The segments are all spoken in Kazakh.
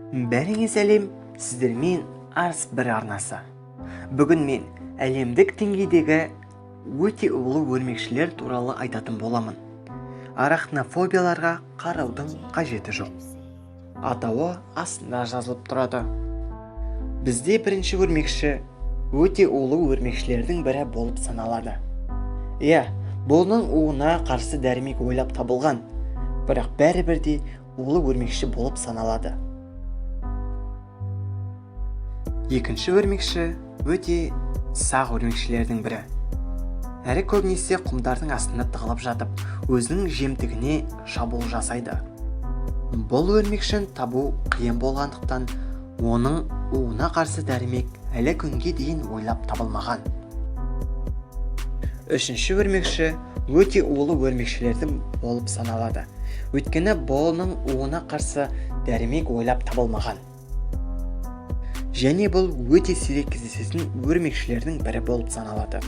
Бәріңе сәлем, сіздермен Арс бір арнасы. Бүгін мен әлемдік деңгейдегі өте улы өрмекшілер туралы айтатын боламын. Арахнофобияларға қараудың қажеті жоқ. Атауы астында жазылып тұрады. Бізде бірінші өрмекші өте улы өрмекшілердің бірі болып саналады. Иә, бұның уына қарсы дәрмек ойлап табылған, бірақ бәрібір де улы өрмекші болып саналады. Екінші өрмекші өте сақ өрмекшілердің бірі. Әрі көбінесе құмдардың астында тығылып жатып, өзінің жемтігіне шабуыл жасайды. Бұл өрмекшіні табу қиын болғандықтан, оның уына қарсы дәрмек әлі күнге дейін ойлап табылмаған. Үшінші өрмекші өте улы өрмекшілердің болып саналады. Өйткені бұның уына қарсы дәрмек ойлап табылмаған. Және бұл өте сирек кездесетін өрмекшілердің бірі болып саналады.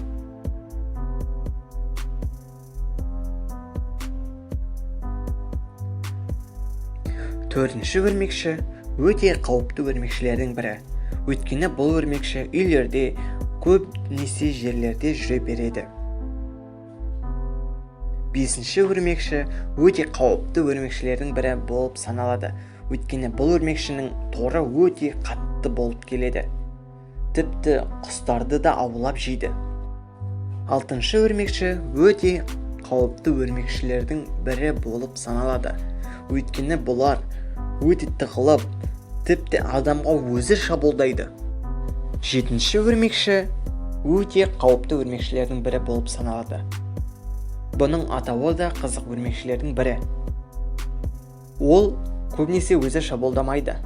Төртінші өрмекші өте қауіпті өрмекшілердің бірі. Өйткені бұл өрмекші үйлерде, көбінесе жерлерде жүре береді. Бесінші өрмекші өте қауіпті өрмекшілердің бірі болып саналады. Өйткені бұл өрмекшінің торы өте қатты болып келеді. Тіпті құстарды да аулап жейді. Алтыншы өрмекші өте қауіпті өрмекшілердің бірі болып саналады. Өйткені бұлар өте тығылып, тіпті адамға өзі шабуылдайды. Жетінші өрмекші өте қауіпті өрмекшілердің бірі болып саналады. Бұның атауы да қызық өрмекшілердің бірі. Ол көбінесе өзі шабуылдамайды.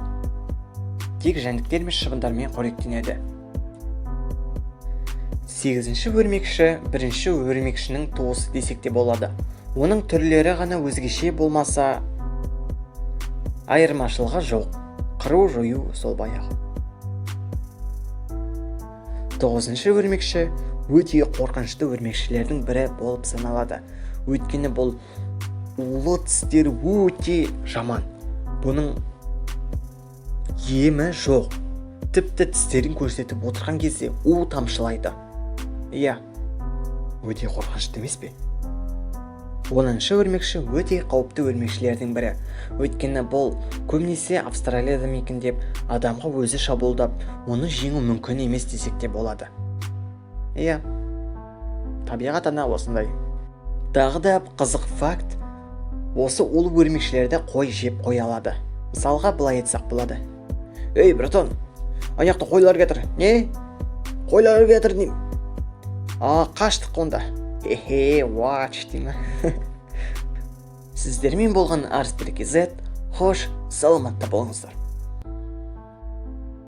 Тек жәндіктер мен шыбындармен қоректенеді. Сегізінші өрмекші бірінші өрмекшінің туысы десек те болады. Оның түрлері ғана өзгеше болмаса, айырмашылығы жоқ. Қыру жою сол баяғы. Тоғызыншы өрмекші өте қорқынышты өрмекшілердің бірі болып саналады. Өйткені бұл улы тістері өте жаман. Бұның емі жоқ. Тіпті тістерін көрсетіп отырған кезде у тамшылайды. Иә, өте қорқынышты емес пе? Оныншы өрмекші өте қауіпті өрмекшілердің бірі. Өйткені бұл көбінесе Австралияда мекендеп, адамға өзі шабуылдап, оны жеңу мүмкін емес десек те болады. Иә, табиғат ана осындай. Тағы да қызық факт, осы улы өрмекшілерді қой жеп қоя алады. Мысалға былай айтсақ болады. Ей, братан, аяқта қойлар кетір. Не? Қойлар кетір деймін. А, қаштық онда. Хе-хе, watch деймін. Сіздермен болған Арс 1 KZ. Хош, саламатта болыңыздар.